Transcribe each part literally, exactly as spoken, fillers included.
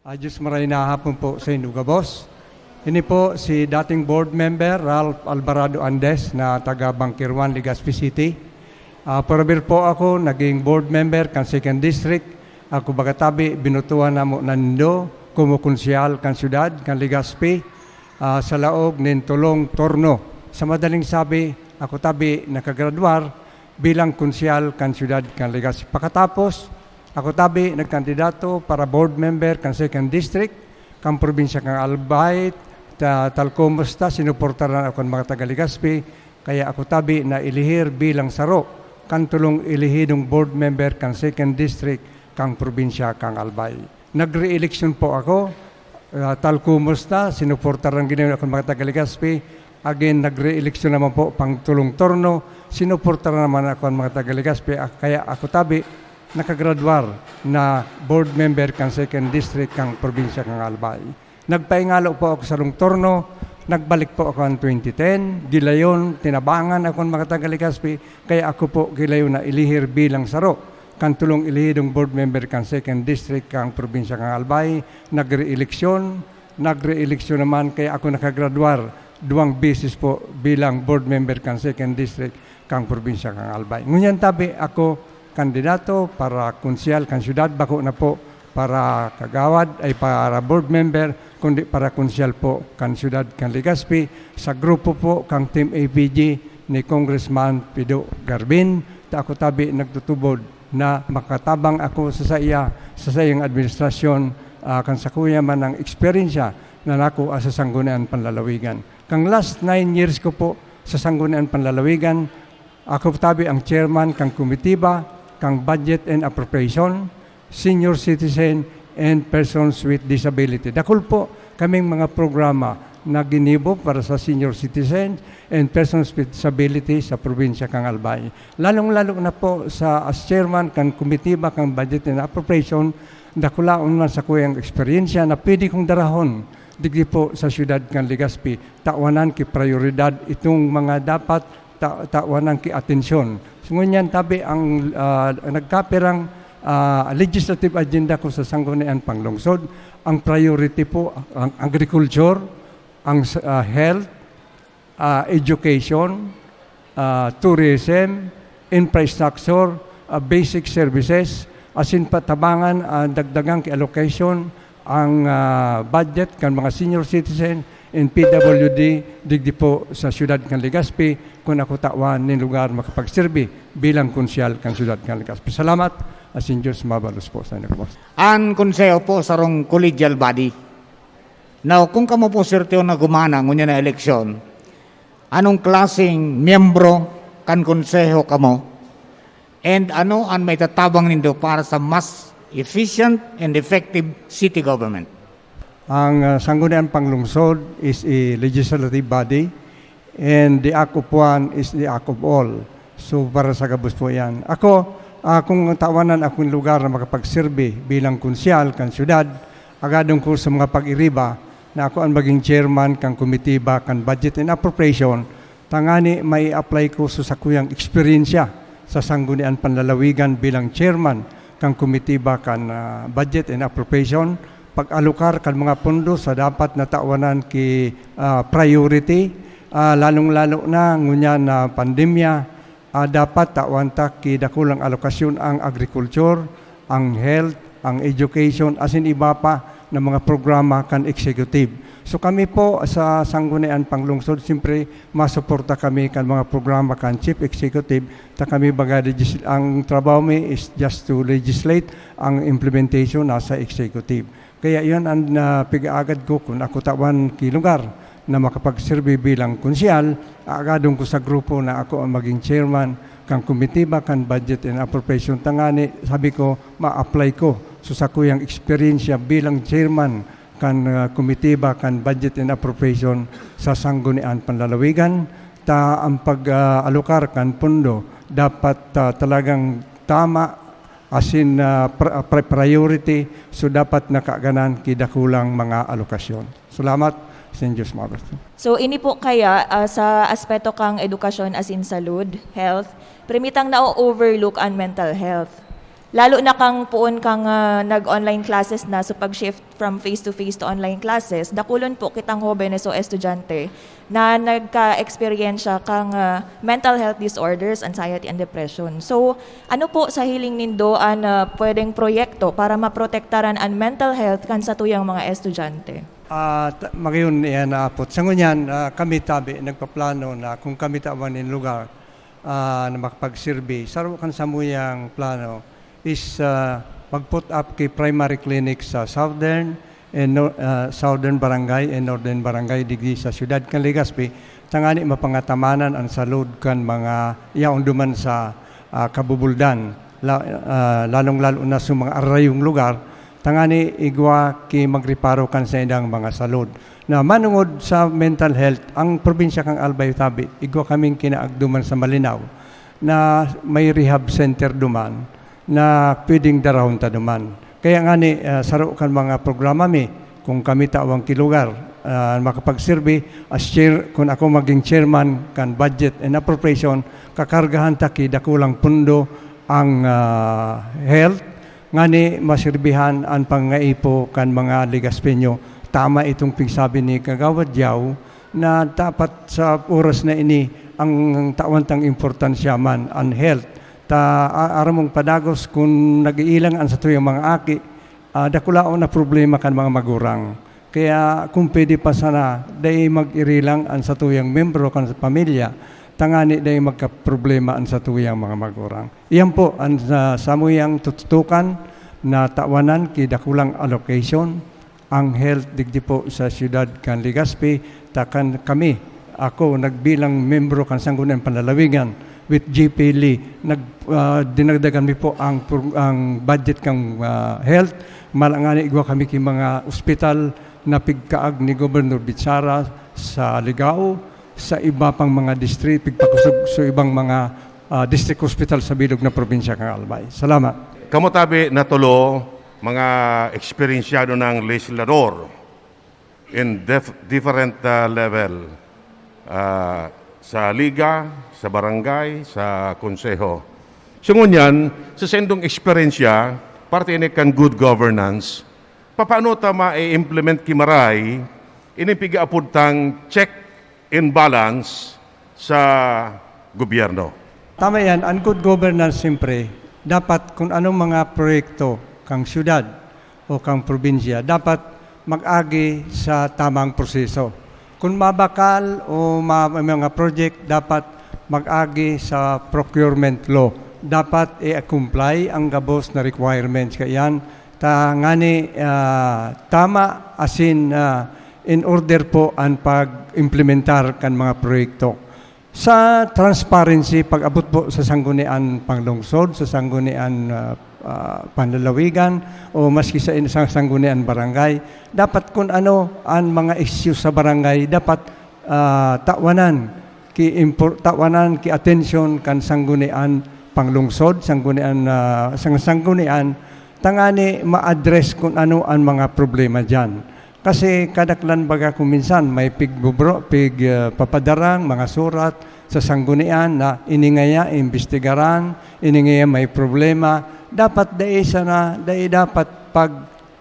Ah, Diyos maray na hapon po sa inyo gabos. Ini po si dating board member Ralph Alvarado Andes na taga Bangkirwan, Legazpi City. Ah, forever po ako naging board member kan Second District. Ako baga tabi, binutuhan namo na nindo, kumo konsyal kan syudad, kan Legazpi, ah, sa laog nin tolong turno. Sa madaling sabi, ako tabi nakagradwar bilang konsyal kan syudad kan Legazpi. Pakatapos, ako tabi nagkandidato para board member kan Second District, kan probinsya kan Albay, ta-, tal kumusta, sinuportaran ako ng mga taga Legazpi, kaya ako tabi na ilihir bilang saro kan tolong ilihidong board member kan Second District kan probinsya kan Albay. Nagre-eleksyon po ako, ah, tal kumusta, sinuportaran ginayon ako ng mga taga Legazpi, again, nagre-eleksyon naman po pang tolong turno, sinuportaran naman ako ng mga taga Legazpi, ah, kaya ako tabi, nakagradwar na board member kan Second District kan probinsya kan Albay. Nagpaingalo po ako sa rong turno, nagbalik po ako ang twenty ten, gilayon, tinabangan ako ng mga taga Legazpi, kaya ako po gilayon na ilihir bilang saro kan tolong ilihidong board member kan Second District kan probinsya kan Albay, nagre-eleksyon, nagre-eleksyon naman, kaya ako nakagradwar duwang beses po bilang board member kan Second District kan probinsya kan Albay. Ngunyan tabi ako kandidato para konsyal kan syudad, bako na po para kagawad, ay para board member, kundi para konsyal po kan syudad kan Legazpi, sa grupo po kan Team A P G ni Congressman Pido Garbin. Ta ako tabi nagtutubod na makatabang ako sa saiya, sa saiyang administrasyon, ah, kan sakuya man ang eksperyensya na nakuha sa Sanggunian Panlalawigan. Kan last nine years ko po sa Sanggunian Panlalawigan, ako tabi ang chairman kan komitiba, kan Budget and Appropriation, Senior Citizen, and Persons with Disability. Dakul po kaming mga programa na ginibo para sa senior citizen and persons with disability sa probinsya kan Albay. Lalong-lalo na po sa as chairman kan komitiba kan Budget and Appropriation, dakulaon man sakuyang eksperyensya na pwede kong darahon digdi po sa siyudad kan Legazpi, tawanan ki prioridad itong mga dapat ta-, tawanan ki atensyon. So, ngunyan tabi ang, ah, nagkapirang, ah, legislative agenda ko sa Sanggunian Panglungsod. Ang priority po ang agriculture, ang s-, ah, health, ah, education, ah, tourism, infrastructure, ah, basic services, asin patabangan, ah, dagdagan ki allocation ang, ah, budget kan mga senior citizen and P W D digdi po sa siyudad kan Legazpi, kun ako tawan nin lugar makapagserbi bilang konsyal kan siyudad kan Legazpi. Salamat, asin Diyos mabalos po sa inyo, boss. An konseho po sarong collegial body. Now, kung kamo po, Sir Teo, na gumana ngunyan na eleksyon, anong klaseng miyembro kan konseho kamo? And ano an maitatabang nindo para sa mas efficient and effective city government? Ang, ah, Sangguniang Panglungsod is a legislative body, and the act of one is the act of all. So, para sa gabos po yan. Ako, ah, kung tawanan akong lugar na makapagserbi bilang konsyal kan syudad, agadon ko sa mga pag-iriba na ako ang maging chairman kan komitiba kan Budget and Appropriation, tangani mai-apply ko sa sakuyang eksperyensya sa Sanggunian Panlalawigan bilang chairman kan komitiba kan, ah, Budget and Appropriation, pag-alokar kan mga pondo sa dapat na tawanan ki, ah, priority, ah, lalong-lalo na ngunyan na pandemya, ah, dapat tawan ta ki dakulang alokasyon ang agriculture, ang health, ang education, asin iba pa na mga programa kan executive. So, kami po sa Sanggunian Panglungsod, siyempre, masuporta kami kan mga programa kan Chief Executive, ta kami baga legis-, ang trabaho mi is just to legislate, ang implementation nasa executive. Kaya iyan ang, ah, pig-aagad ko kun ako tawan ki lugar na makapagserbi bilang konsyal, aagadon ko sa grupo na ako ang maging chairman kan komitiba kan Budget and Appropriation, tangani, sabi ko, ma-apply ko sa sakuyang eksperyensya bilang chairman kan, ah, komitiba kan Budget and Appropriation sa Sanggunian Panlalawigan, ta ang pag, ah, alokar kan pondo dapat, ah, talagang tama, asin, ah, pri-, pri-, priority, so dapat nakaganan ki dakulang mga alokasyon. Salamat, asin Diyos maabot. So, ini po kaya, ah, sa aspeto kang edukasyon asin salud, health, primitang na-overlook an mental health. Lalo na kang poon kang, ah, nag-online classes na, so pag-shift from face-to-face to online classes, dakulon po kitang hobenes o estudyante na nagka-eksperyensya kang, ah, mental health disorders, anxiety and depression. So, ano po sa hiling nindo an, ah, pwedeng proyekto para maprotektaran an mental health kan satuyang mga estudyante? Ah, ta-, magayon iyan na apot. Sa ngunyan, ah, kami tabi nagpaplano na kung kami tawan nin lugar, ah, na makapagserbi. Saro kan samuyang plano is, ah, mag-put up ki primary clinic sa Southern and Nor-, ah, Southern Barangay and Northern Barangay digdi sa siyudad kan Legazpi, tangani mapangatamanan an salud kan mga yaon duman sa, ah, kabubuldan, la-, ah, lalong-lalo na sa mga arayong lugar, tangani igwa ki magreparo kan saindang mga salud. Na manungod sa mental health, ang probinsya kan Albay tabi, igwa kaming kinaagduman sa Malinao na may rehab center duman na pwedeng darahon ta duman. Kaya ngani, ah, saro kan mga programa mi, kung kami tawang ki lugar, ah, makapagserbi as chair, kun ako maging chairman kan budget and appropriation, kakargahan ta ki dakulang pundo ang, ah, health, ngani maserbihan an pangangaipo kan mga Legazpeño. Tama itong pigsabi ni Kagawad Yao na dapat sa oras na ini ang tawan tang importansya man an health. Ta, a-, aram mong padagos kun nag-iilang an satuyang mga aki, ah, dakulaon na problema kan mga magurang. Kaya kung pwede pa sana, dai mag-irilang an satuyang membro kan pamilya, tangani dai magkaproblema an satuyang mga magurang. Iyan po an sa samuyang tututukan na tawanan ki dakulang allocation ang health digdi po sa siyudad kan Legazpi, ta kan kami, ako nagbilang membro kan Sangguniang Panlalawigan with G P Lee, nag-, ah, dinagdagan mi po ang pro-, ang budget kan, ah, health. Malangani igwa kami ki mga ospital na pigkaag ni Gobernador Bichara sa Ligao, sa iba pang mga distri-, pigpakusog sa ibang mga, ah, district hospital sa bilog na probinsya kan Albay. Salamat. Kamo tabi na tulo, mga eksperensyado ng legislador in def-, different, ah, level, ah, sa liga, sa barangay, sa konseho. So, ngunyan, sa sendong eksperyensya, parte ini kan good governance, papaano ta ma-implement ki maray ini pigaapod tang check and balance sa gobyerno? Tama yan. Ang good governance, siyempre, dapat kung anong mga proyekto kang syudad o kang probinsya, dapat mag-agi sa tamang proseso. Kung mabakal o ma-, may mga project, dapat mag-agi sa procurement law. Dapat i-comply ang gabos na requirements. Kaya yan, ta ngani, ah, tama, asin, ah, in order po ang pag-implementar kan mga proyekto. Sa transparency, pag-abot po sa sanggunian panglungsod, sa sanggunian, ah, ah, panlalawigan, o maski sa in-, sa sanggunian barangay, dapat kun ano ang mga issues sa barangay, dapat, ah, tawanan ki impor-, tawanan ki atensyon kan sanggunian panglungsod, sanggunian, ah, sang-, sanggunian, tangani ma-address kun ano ang mga problema diyan. Kasi kadaklan baga kung minsan may pigbubro-, pig, ah, papadarang mga surat sa sanggunian na ini ngaya imbestigaran, ini ngaya may problema. Dapat dai sana, dai dapat pag,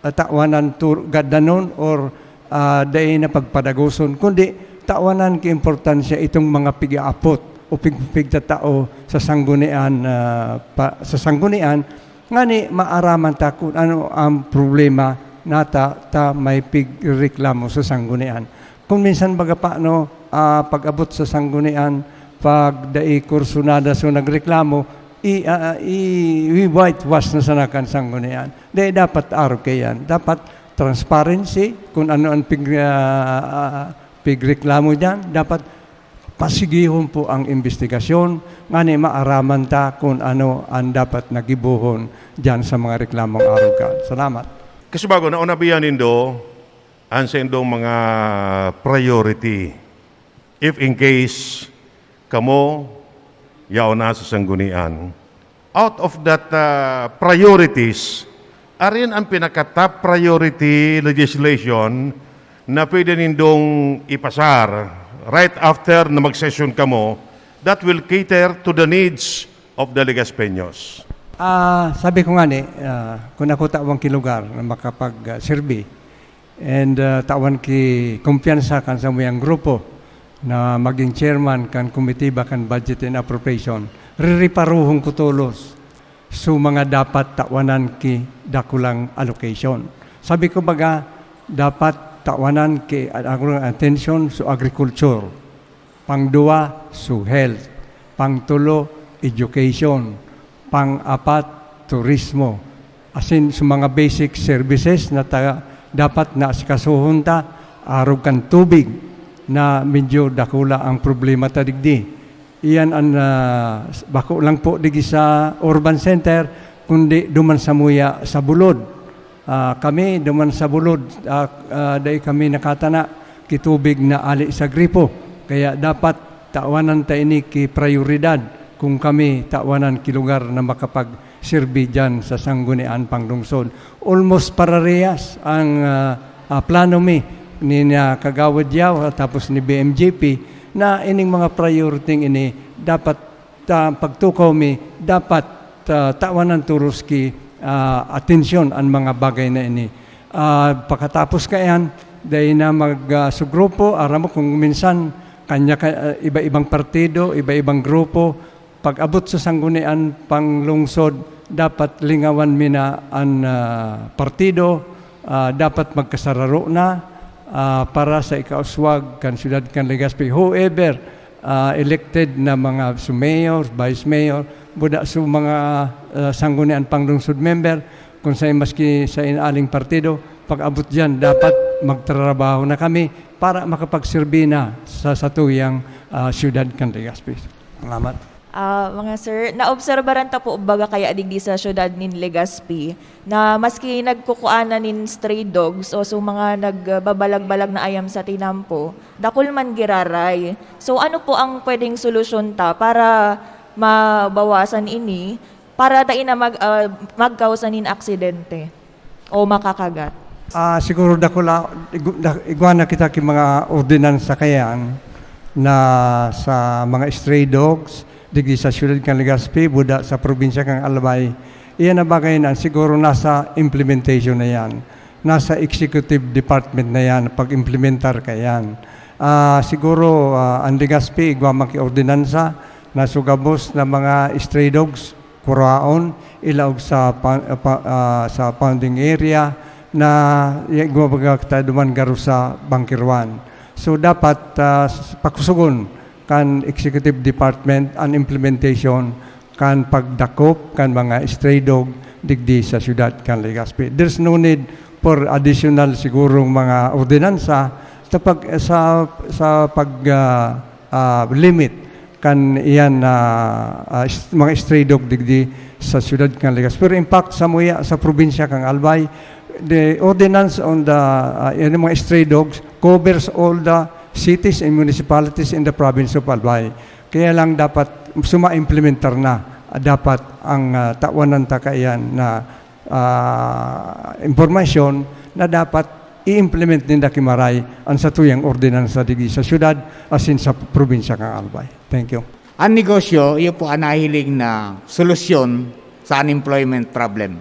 ah, tawanan tur-, gadanon or, ah, dai na pagpadagoson, kundi tawanan ki importansya itong mga pig-aapot o pig-, pigtatao sa sanggunian, ah, pa, sa sanggunian, ngani maaraman ta kun ano ang problema nata ta may pigreklamo sa sanggunian. Kung minsan baga pa, no, ah, pag-abot sa sanggunian, pag dai kursunada so nagreklamo, i-, ah, ah, i-, i-whitewash na sana kan sanggunian. Dai dapat arog kaiyan. Dapat transparency, kung ano ang pig-, ah, ah, pigreklamo diyan, dapat pasigihon po ang imbestigasyon, ngani maaraman ta kun ano ang dapat na gibohon diyan sa mga reklamong arog kan. Salamat. Kasubago, naonabihan nindo an saindong mga priority, if in case kamo yaon na sa sanggunian. Out of that, ah, priorities, arin ang pinaka-top priority legislation na pwede nindong ipasar right after na mag-session kamo that will cater to the needs of the Legaspeños? Ah, sabi ko nga ni, ah, kung ako tawan ki lugar na makapag, ah, serbi, and, ah, tawan ki kumpiyansa kan samuyang grupo na magin chairman kan komitiba kan budget and appropriation, ririparuhon ko tolos so mga dapat tawanan ki dakulang allocation. Sabi ko baga, dapat tawanan ki, ah, dakulang atensyon so agriculture. Pangduwa, so health. Pangtulo, education. Pang-apat, turismo. Asin, sa mga basic services na ta-, dapat na asikasuhon ta, arog kan tubig na medyo dakula ang problema ta digdi. Iyan an, ah, bako lang po digdi sa urban center, kundi duman samuya sa bulod. Ah, kami duman sa bulod, ah, ah, dai kami nakatana ki tubig na ali sa gripo. Kaya dapat tawanan ta ini ki prayoridad kung kami tawanan ki lugar na makapagserbi diyan sa Sangguniang Panglungsod. Almost pararehas ang, ah, ah, plano mi ni na Kagawad Yao tapos ni B M G P na ining mga priority ini dapat ta-, pagtukaw mi, dapat, ah, tawanan tolos ki, ah, atensyon an mga bagay na ini. Ah, pakatapos kaiyan, dai na mag, ah, sugrupo, aram mo kung minsan kanya ka, ah, iba-ibang partido, iba-ibang grupo, pag-abot sa Sangguniang Panglungsod, dapat lingawan mi na an, ah, partido, ah, dapat magkasararo na, ah, para sa ikauswag kan siyudad kan Legazpi. Whoever, ah, elected na mga su mayor, vice mayor, buda su mga, ah, Sangguniang Panglungsod member, kung sa maski sa inaling partido, pag-abot diyan, dapat magtrabaho na kami para makapagserbi na sa satuyang, ah, siyudad kan Legazpi. Salamat. Ah, mga sir, naobserbaran ta po baga kaya digdi sa siyudad nin Legazpi na maski nagkukuanan nin stray dogs o so mga nagbabalag-balag na ayam sa tinampo, dakul man giraray. So, ano po ang pwedeng solusyon ta para mabawasan ini, para dai na mag-, ah, magkausa nin aksidente o makakagat? Ah, siguro dakula, igu-, da-, igwa na kita ki mga ordinansa kayan na sa mga stray dogs, digdi sa siyudad kan Legazpi, buda sa probinsya kan Albay. Iyan na bagay na siguro nasa implementation na yan. Nasa executive department na yan, pag-implementar kayan. Ah, siguro, ah, ang Legazpi, igwa man ki ordinansa na sugabos na mga stray dogs, kuraon, ilaog sa pa-, pa-, ah, sa pounding area na igwa baga kita duman garo sa Bunker One. So, dapat, ah, s-, pakusugon kan executive department an implementation kan pagdakop kan mga stray dog digdi sa siyudad kan Legazpi. There's no need for additional sigurong mga ordinansa sa pag-, sa, sa pag, ah, ah, limit kan iyan na, ah, s-, mga stray dog digdi sa siyudad kan Legazpi. Pero in fact, samuya sa probinsya kan Albay, the ordinance on the, ah, yan mga stray dogs covers all the cities and municipalities in the province of Albay. Kaya lang dapat suma-implementar na, ah, dapat ang, ah, tawanan ta kaiyan na, ah, impormasyon na dapat i-implement ninda ki maray an satuyang ordinansa digdi sa siyudad asin sa probinsya kan Albay. Thank you. Ang negosyo, iyo po ang nahiling na solusyon sa unemployment problem.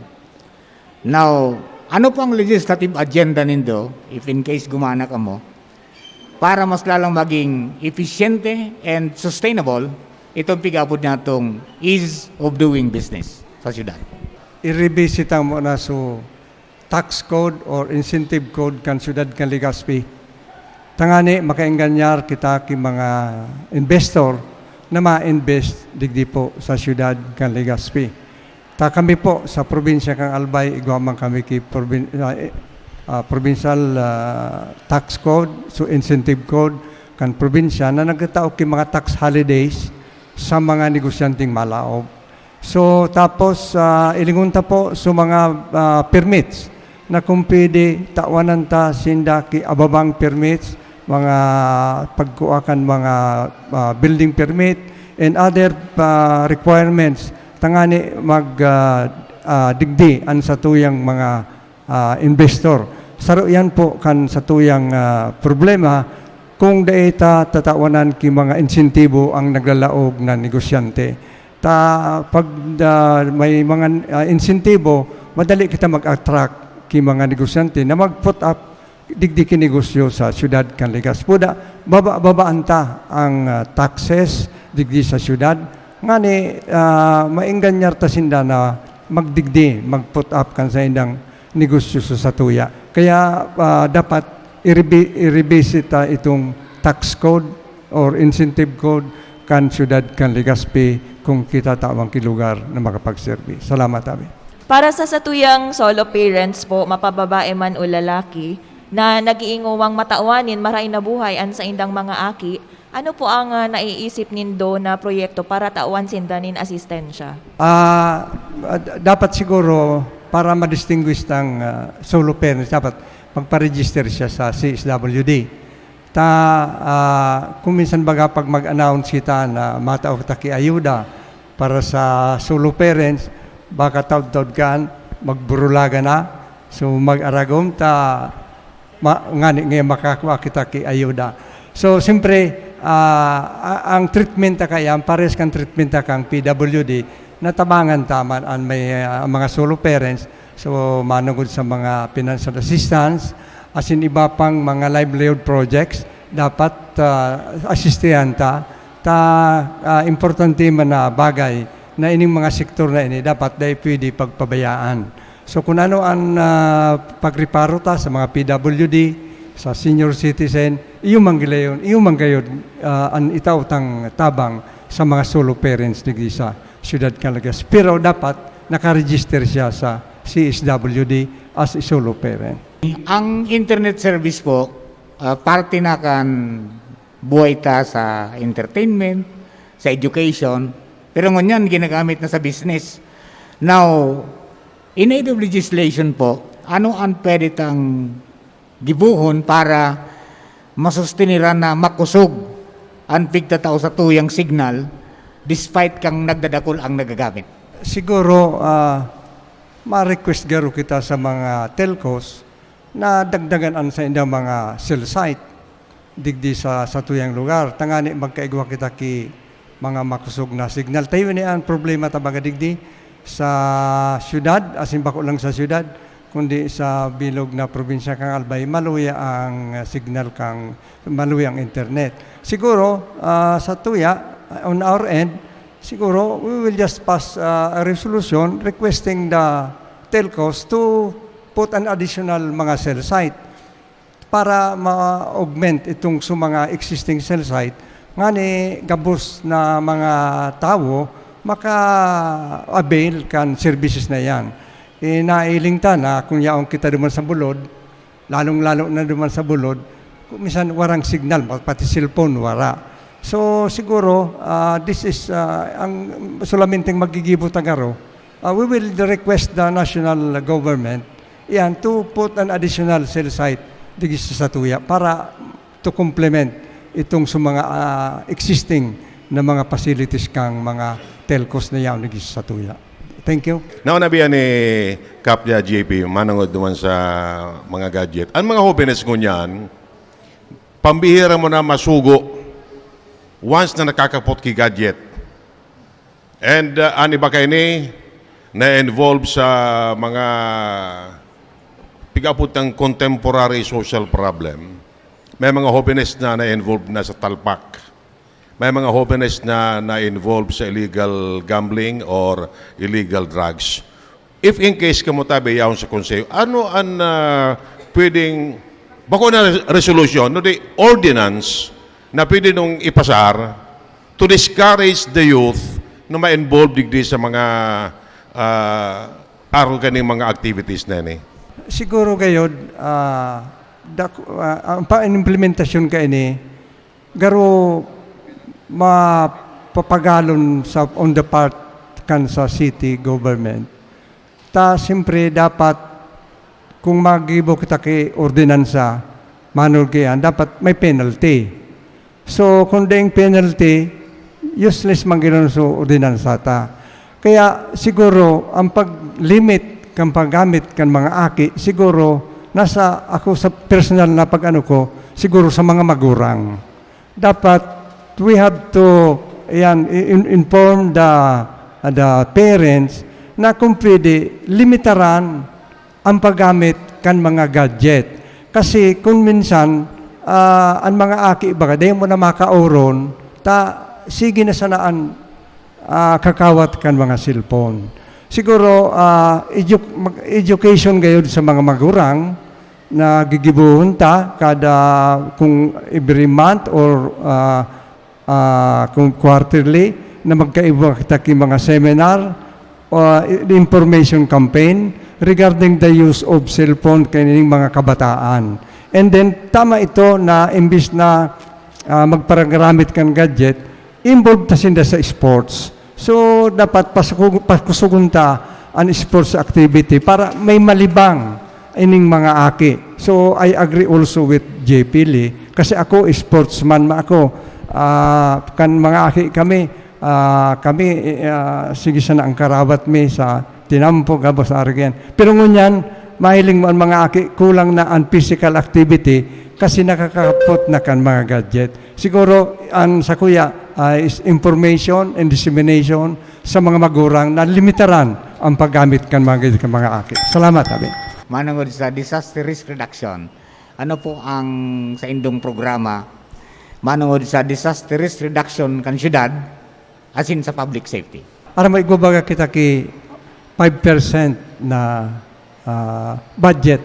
Now, ano po ang legislative agenda nindo, if in case gumana kamo, para mas lalong maging efisyente and sustainable itong pig-aapod natong ease of doing business sa syudad? I-revisit ang muna so tax code or incentive code kan syudad kan Legazpi. Tangani makaenganyar kita ki mga investor na ma-invest digdi po sa syudad kan Legazpi. Ta kami po sa probinsya kan Albay, igwa man kami ki probin-, ah, eh, ah, provincial, ah, tax code, so incentive code kan probinsya na nagtatao ki mga tax holidays sa mga negosyanteng malaog. So, tapos, ah, ilingon ta po sa mga, ah, permits na kung pwede, tawanan ta sinda ki ababang permits, mga pagkua kan mga, ah, building permit, and other, ah, requirements, tangani mag, ah, ah, digdi an satuyang mga, ah, investor. Saro yan po kan satuyang, ah, problema kung dai ta tatawanan ki mga insentibo ang naglalaog na negosyante. Ta pag, ah, may mga, ah, insentibo, madali kita mag-attract ki mga negosyante na mag-put up digdi ki negosyo sa siyudad kan Legazpi. Buda, baba-, babaan ta ang, ah, taxes digdi sa siyudad. Ngani, ah, maenganyar ta sinda na magdigdi, mag-put up kan saindang negosyo sa satuya. Kaya, ah, dapat i-revi-, i-revisit ta itong tax code or incentive code kan siyudad kan Legazpi kung kita tawan ki lugar na makapagserbi. Salamat, Abi. Para sa satuyang solo parents po, mapababae man o lalaki, na nag-iingowang matawan nin maray na buhay an saindang mga aki, ano po ang, ah, naiisip nindo na proyekto para tawan sinda nin asistensya? Ah, d-, dapat siguro para ma-distinguish tang, ah, solo parents, dapat magpa-register siya sa C S W D. Ta, ah, kung minsan baga pag mag-announce kita na matao kita ki ayuda para sa solo parents, baka taud-taud kan magburulagan na. So, mag-aragom ta ma-, ngani nga makakua kita ki ayuda. So, siyempre, ah, a-, ang treatment ta kaiyan, pares kan treatment ta kang P W D, natabangan ta man an may, ah, mga solo parents. So, manugod sa mga financial assistance, asin iba pang mga livelihood projects, dapat, ah, asistihan ta. Ta, ah, importante man na bagay na ining mga sektor na ini dapat dai pwede pagpabayaan. So, kun ano an, ah, pagreparo ta sa mga P W D, sa senior citizen, iyo man gilayon, iyo man gayod, ah, an itao tang tabang sa mga solo parents digdi sa siyudad kan Legazpi. Pero dapat nakaregister siya sa C S W D as a solo parent. Ang internet service po, ah, parte na kan buhay ta sa entertainment, sa education, pero ngunyan ginagamit na sa business. Now, in aid of legislation po, ano ang pwede tang gibohon para masustiniran na makusog an pigtatao sa tuyang signal despite kang nagdadakul ang nagagamit? Siguro, ah, ma-request garo kita sa mga telcos na dagdagan an saindang mga cell site digdi sa satuyang lugar, tangani magkaigwa kita ki mga makusog na signal. Ta iyo ni an problema ta baga digdi sa siyudad, asin bako lang sa siyudad, kundi sa bilog na probinsya kan Albay, maluya ang signal kan, maluya ang internet. Siguro, ah, satuya, on our end, siguro we will just pass, ah, a resolution requesting the telcos to put an additional mga cell site para ma-augment itong sa mga existing cell site, ngani gabos na mga tawo maka-avail kan services na iyan. Eh, nailing ta na kung yaon kita duman sa bulod, lalong-lalo na duman sa bulod, kung minsan warang signal, pati cellphone, wara. So, siguro, ah, this is, ah, ang solamente magigibo ta garo. Ah, we will request the national government iyan to put an additional cell site digdi sa satuya para to complement itong sa mga, ah, existing na mga facilities kang mga telcos na yaon digdi sa satuya. Thank you. Nauna biya ni Kap J P, manangod naman sa mga gadget. Ang mga hobenes ngunyan, pambihira mo na masugo once na nakakapot ki gadget. And, uh, an iba kaini na-involve sa mga pig-apod tang contemporary social problem. May mga hobenes na na-involve na sa talpak. May mga hobenes na na-involve sa illegal gambling or illegal drugs. If in case kamo tabi yaon sa konseho, ano an, ah, pwedeng, bako na res-, resolusyon, no, di ordinance na pwede nung ipasar to discourage the youth na ma-involve digdi sa mga, ah, arog kaning mga activities na ini? Siguro gayod, ah, dak-, ah, ang pa-, implementasyon kaini, garo mapapagalon sa, on the part kan sa city government. Ta, siyempre, dapat, kung magibo kita ki ordinansa, manugad ki iyan, dapat may penalty. So, kung daing penalty, useless man giranon so ordinansa ta. Kaya, siguro, ang pag-limit kan paggamit kan mga aki, siguro, nasa ako sa personal na pag-ano ko, siguro sa mga magurang. Dapat we have to, ayan, i-, in-, inform the, the parents na kung pwede, limitaran ang paggamit kan mga gadget. Kasi kung minsan, ah, ang mga aki baga, dai mo na makauron, ta sige na sana an, ah, kakawat kan mga cellphone. Siguro, ah, edu-, mag-, education gayud sa mga magurang na gigibohon ta kada, kung every month or, ah, ah, kung quarterly, na magkaiba kita ki mga seminar, ah, information campaign regarding the use of cellphone kaining mga kabataan. And then, tama ito na imbis na, ah, magparagamit kan gadget, involved ta sinda sa sports. So, dapat pasukog-, pakusugon ta an sports activity para may malibang ining mga aki. So, I agree also with J P Lee, kasi ako, sportsman man ako. Ah, kan mga aki kami, ah, kami, ah, sige sana ang karabat mi sa tinampo, gabos, arigan. Pero ngunyan, mahiling mo ang mga aki, kulang na ang physical activity kasi nakakapot na kan mga gadget. Siguro, ang sa kuya, ah, is information and dissemination sa mga magurang na limitaran ang paggamit kan mga gadget kan mga aki. Salamat, Abi. Manungod sa disaster risk reduction, ano po ang sa indong programa manungod sa disaster risk reduction kan syudad asin sa public safety? Aram mo, igwa baga kita ki five percent na, ah, budget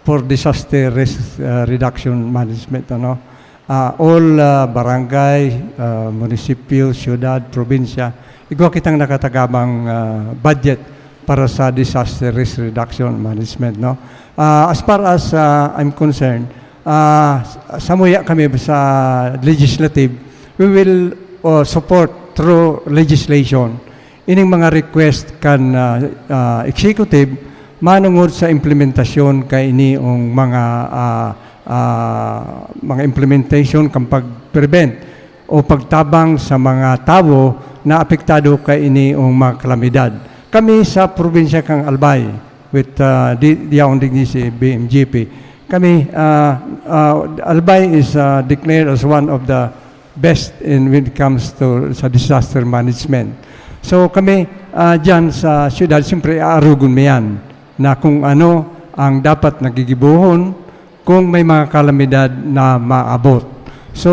for disaster risk, ah, reduction management, ano? Ah, all, ah, barangay, ah, munisipyo, syudad, probinsya, igwa kitang nakatagabang, ah, budget para sa disaster risk reduction management, no? Ah, as far as, ah, I'm concerned, ah, s-, samuya kami sa legislative, we will, oh, support through legislation ining mga request kan, ah, ah, executive manungod sa implementasyon kainiyong mga, ah, ah, mga implementation kan pag-prevent o pagtabang sa mga tawo na apektado kainiyong mga kalamidad. Kami sa probinsya kan Albay, with, ah, di, yaon digdi si B M G P, kami, ah, ah, Albay is, ah, declared as one of the best in when it comes to sa disaster management. So kami, ah, diyan sa siyudad, siyempre, aarugon mi yan na kung ano ang dapat na gigibohon kung may mga kalamidad na maabot. So,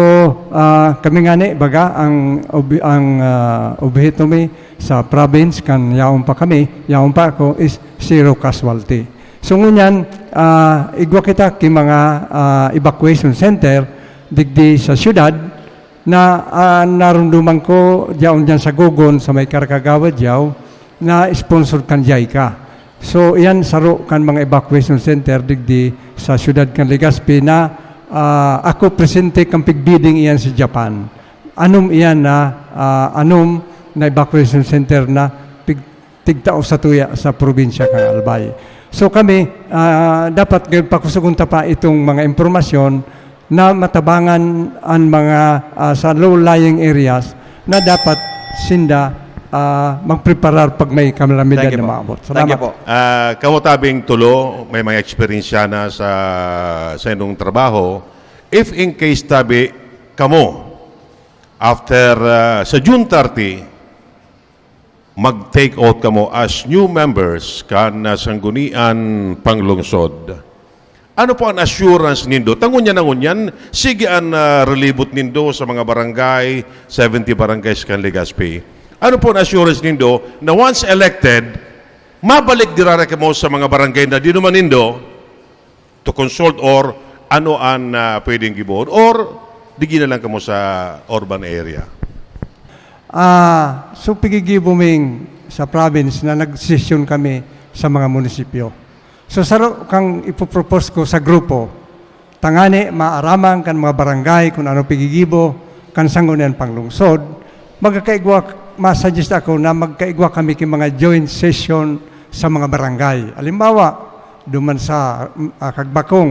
ah, kami ngani, baga, ang ob-, ang, ah, obheto mi sa province, kan yaon pa kami, yaon pa ako, is zero casualty. So, ngunyan, ah, igwa kita ki mga, ah, evacuation center digdi sa siyudad na, ah, narumduman ko, yaon diyan sa Gogon, sa may Caraga Gawad, yaw, na sponsor kan JICA. So, iyan saro kan mga evacuation center digdi sa siyudad kan Legazpi na, ah, ako presente kan pigbidding iyan sa Japan. Anom iyan na, ah, anom na evacuation center na pig-, tigtao satuya sa probinsya kan Albay. So, kami, ah, dapat gayud pakusugon ta pa itong mga impormasyon na matabangan an mga, ah, sa low-lying areas na dapat sinda, ah, magpreparar pag may kalamidad Thank you na po. maabot. Thank you Salamat. po. Ah, kamo tabing tulo, may mga eksperyensya na sa, sa inyong trabaho. If in case tabi kamo, after, ah, sa June thirty, mag-take oath kamo as new members kan, ah, Sanggunian Panglungsod. Ano po an assurance nindo? Ta ngunyan na ngunyan, sige an, ah, relibot nindo sa mga barangay, seventy barangays kan Legazpi. Ano po an assurance nindo na once elected, mabalik dirara kamo sa mga barangay na dinuman nindo to consult, or ano an, ah, pwedeng gibohon? Or digi na lang kamo sa urban area? Ah, so pigigibo ming sa province na nagsesyon kami sa mga munisipyo. So, saro kang ipopropose ko sa grupo, tangani maaraman kan mga barangay kung ano pigigibo kan Sanggunian Panglungsod, magkakaigwa, ma-suggest ako na magkaigwa kami ki mga joint session sa mga barangay. Halimbawa, duman sa, mm, ah, Kagbakong,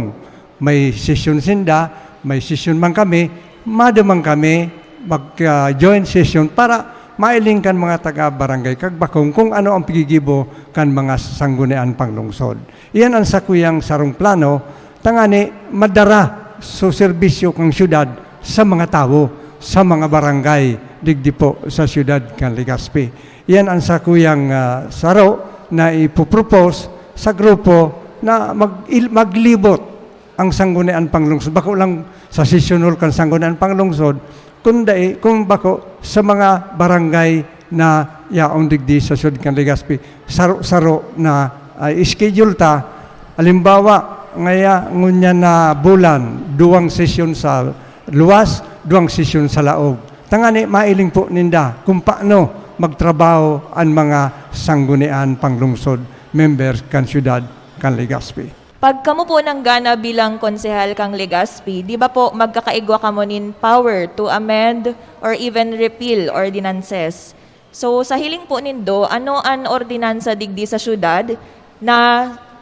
may sesyon sinda, may sesyon man kami, maduman kami mag, ah, joint session para mailing kan mga taga Barangay Kagbakong kung ano ang pigigibo kan mga Sanggunian Panglungsod. Iyan ang sakuyang sarong plano, tangani madara su serbisyo kan syudad sa mga tawo, sa mga barangay, digdi po sa syudad kan Legazpi. Iyan ang sakuyang, ah, saro na ipopropose sa grupo na mag-, il-, maglibot ang Sanggunian Panglungsod. Bako lang sa session hall kan Sanggunian Panglungsod, kundi, kung bako sa mga barangay na yaon digdi sa siyudad kan Legazpi, saro-saro na, ah, schedule ta. Halimbawa, ngaya ngunyan na bulan, duwang sesyon sa luwas, duwang sesyon sa laog. Tangani mailing po ninda kung paano magtrabaho an mga Sanggunian Panglungsod, members kan siyudad kan Legazpi. Pag kamo po nanggana bilang konsehal kan Legazpi, di ba po magkakaigwa kamo nin power to amend or even repeal ordinances? So, sa hiling po nindo, ano an ordinansa digdi sa siyudad na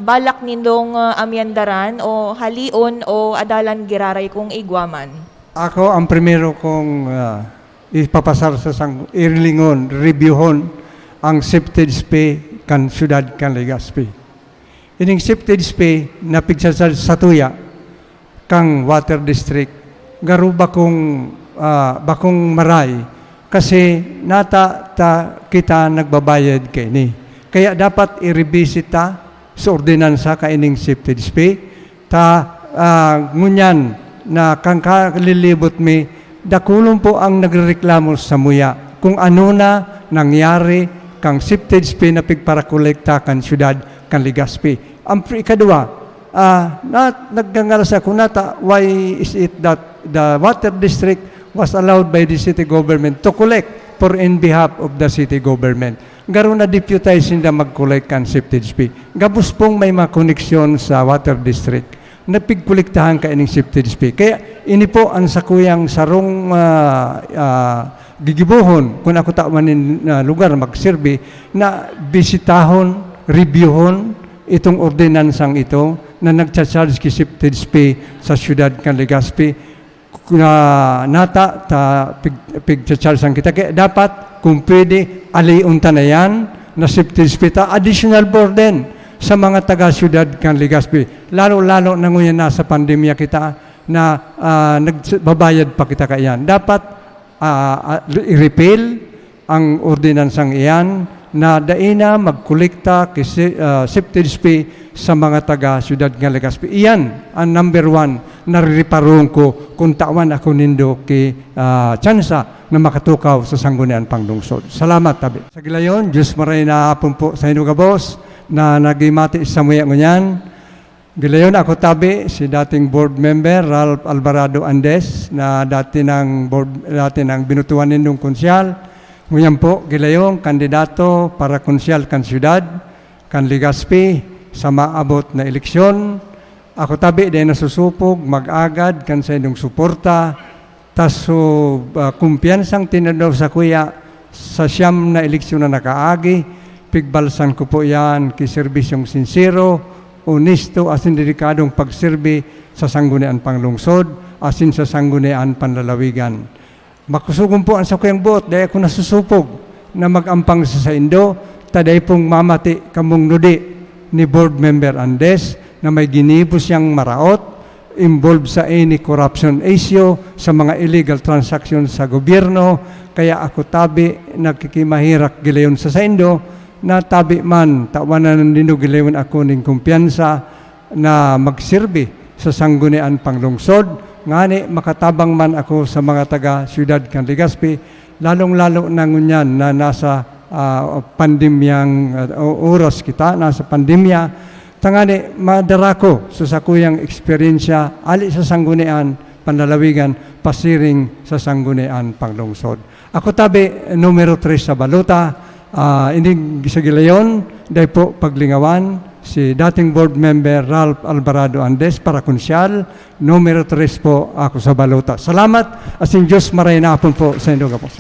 balak nindong, ah, amyendaran o halion o adalan giraray kung igwa man? Ako ang primero kong, ah, ipapasar sa sang-, irilingon, reviewhon ang septage fee kan siyudad kan Legazpi. Ining septage fee na pigsa-charge satuya kan water district, garo bakong, ah, bakong maray, kasi nata ta kita nagbabayad kaini. Kaya dapat i-revisit ta sa ordinansa kaining septage fee. Ta, ah, ngunyan na kan kalilibot mi, dakulon po ang nagrereklamo samuya kung ano na nangyari kan septage fee na pigparakolekta kan siyudad kan Legazpi. Ang pri-, ikaduwa, ah, na, nagngangalas ako nata, why is it that the water district was allowed by the city government to collect for in behalf of the city government? Garo na-deputize sinda mag-collect kan septage fee. Gabos pong may mga koneksyon sa water district na pigkolektahan kaining septage fee. Kaya ini po ang sakuyang sarong, ah, ah, gigibohon kun ako tawan nin, ah, lugar magserbi na bisitahon, reviewhon itong ordinansang ito na nagcha-charge ki septage fee sa siyudad kan Legazpi. Na, nata ta pig-, pigcha-charge-an kita. Kaya dapat, kung pwede, alion ta na yan, na septage fee ta, additional burden sa mga taga-siyudad kan Legazpi. Lalo-lalo na ngunyan nasa pandemya kita na, ah, nagbabayad pa kita kaiyan. Dapat, ah, ah, i-repeal ang ordinansang iyan na dai na magkolekta ki se-, ah, septage fee sa mga taga-siyudad kan Legazpi. Iyan ang number one na ririparoon ko kun tawan ako nindo ki, ah, tsansa na makatukaw sa Sanggunian Panglungsod. Salamat tabi. Sa gilayon, Diyos maray na hapon po saindo gabos na nagimati samuya ngunyan. Gilayon, ako tabi si dating board member Ralph Alvarado Andes, na dati nang board, dati nang binutuhan nindong konsyal. Ngunyan po, gilayon, kandidato para konsyal kan siyudad kan Legazpi sa maabot na eleksyon. Ako tabi, dai nasusupog mag-agad kan saindong suporta. Ta so, ah, kumpiyansang tinadlaw sakuya sa siyam na eleksyon na nakaagi, pigbalsan ko po iyan ki serbisyong sinsero, onesto, asin dedikadong pagserbi sa Sanggunian Panglungsod asin sa Sanggunian Panlalawigan. Makusugon po an sakuyang boot, dai ako nasusupog na mag-ampang sa saindo, ta dai pong mamati kamong nudi ni Board Member Andes na may ginibo siyang maraot, involved sa any corruption issue, sa mga illegal transactions sa gobyerno. Kaya ako tabi, nagkikimaherak gilayon sa saindo, na tabi man, tawanan nindo gilayon ako nin kumpiyansa na magserbi sa Sanggunian Panglungsod, ngani makatabang man ako sa mga taga-siyudad kan Legazpi, lalong-lalo na ngunyan na nasa, ah, pandemyang, ah, o-, oras kita, nasa pandemya, tangani madara ko sa sakuyang eksperyensya ali sa Sanggunian Panlalawigan pasiring sa Sanggunian Panglungsod. Ako tabi, numero tres sa balota. Ah, ini sa gilayon, dai po paglingawan, si dating board member Ralph Alvarado Andes para konsyal, numero tres po ako sa balota. Salamat, asin Diyos maray na hapon po saindo gabos.